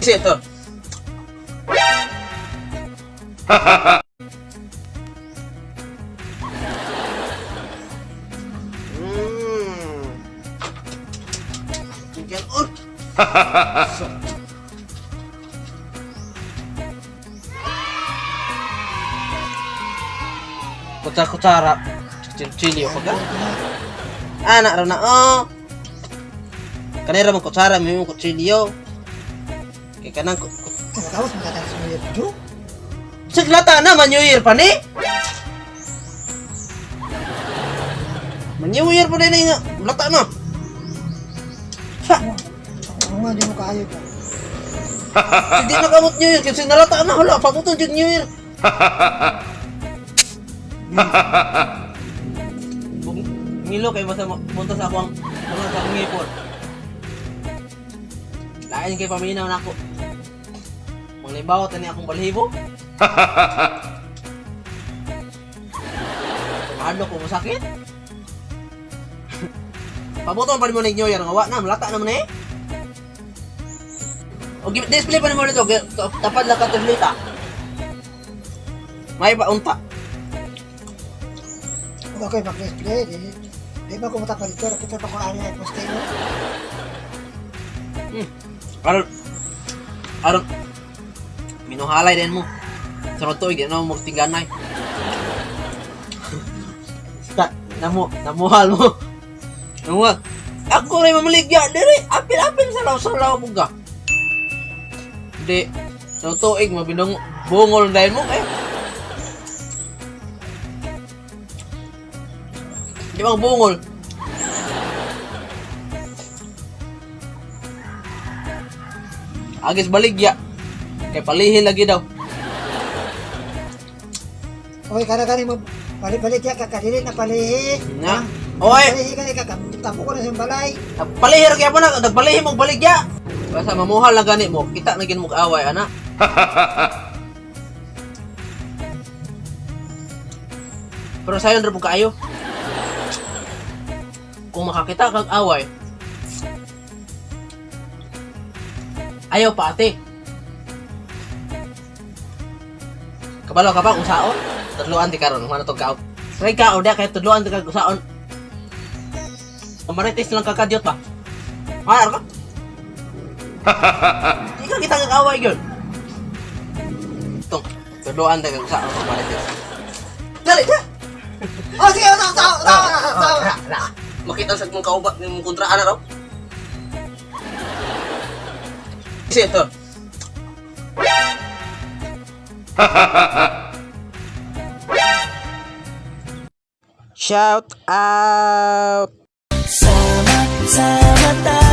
Kasi ito. Chicken. Oh! Kutsara-kutsara. Chili ako ka? Ana ra na oh. Kanira mo kutsara mo yung kutsilyo. Kay kanang Tapos magkataas mo yung Joe. Siglata na man New Year pa ni. Man New Year pa ni nga. Lata na. Ha, Ako nga, di mo kaayo pa. hindi na kamot New Year kasi nalata na hala pabuton jud New Year. Ngilo kay basta punta sa akong punta sa akong ngipon. Lain kay paminaw nako. Manglibaw tani akong balhibo. Ano ko masakit? Pabuton pa mo ni New Year nga wa na malata na man eh. O display pa nimo dito, tapad lang ka translate. May pa unta. Okay, mag-display. Di, di ba kumuta pa dito? Kita pa ko ano yung posting mo. Aron aron minuhalay din mo. Sunod tuig di na mo magtiganay. Ta, namo, namuhal mo. Namuhal. Ako rin mamaligya diri, apil-apil sa law buga. Di, sa tuig mabinong bungol dahil mo eh. Di bang bungol? Agis baligya. Kay palihi lagi daw. Okay, kada-kada mo. Balik-balik ya, kakadili na palihi. Na. Oy, Palihi ka ni kakatampo ko na sa balay. palihi ra kaya pa na, nagpalihi mo baligya. Basta mamuhal lang gani mo, kita na gin mo kaaway ana. Pero sayon ra pud kaayo. Kung makakita kag away, ayaw pa ate. Kabalo ka ba usaon? Tudloan ti karon, humano tong kaon. Try ka o kay tudloan ti kag usaon. Marites lang kakadyot ba? Ah, ka? Di ka kita kag-away gyud. Tong, tudloan ti kag usaon kag marites. Dali ka. Oh, sige, tao, tao, tao, tao. Makita sa mong kaubat ng kontra ana raw. Kasi ito. Shout out! Sama-sama.